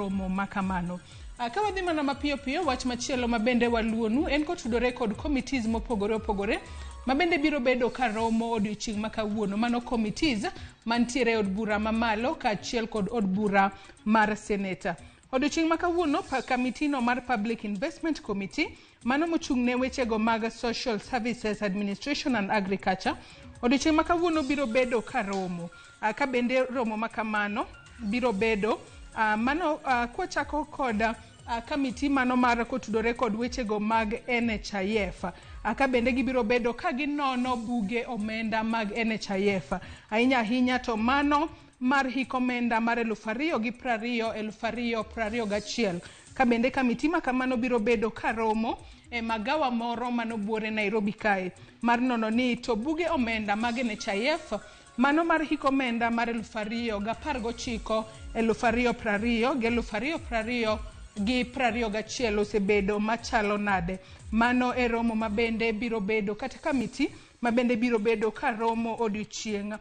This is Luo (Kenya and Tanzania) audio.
romo makamano. Ka wadhi mana mapiyo piyo, wach machielo ma bende waluonu en kotudore kod committees mopogore opogore ma bende biro bedo ka romo odiochieng' ma kawuono. Mano committees mantiere e od bura mamalo kaachiel kod od bura mar seneta. Odiochieng' ma kawuono, kamitino mar Public Investment Committee, mano mochung' ne wechego mag Social Services Administration and Agriculture, odiochieng' ma kawuono biro bedo ka romo. Ka bende romo ma kamano biro bedo mano kwachako kod kamiti mano mar kotudore kod wechego mag NHIF. Ka bende gibiro bedo ka ginono buge omenda mag NHIF. Ahinya ahinya to mano mar hik omenda mar 2020 2021. Ka bende kamiti ma kamano biro bedo ka romo e magawa moro manobuore Nairobi kae mar nono ni to buge omenda mag NHIF mano mar hik omenda mar 2019 2020 gi 2020 gi 21 osebedo machalo nade. Mano e romo ma bende biro bedo kata kamiti ma bende biro bedo ka romo odiochieng'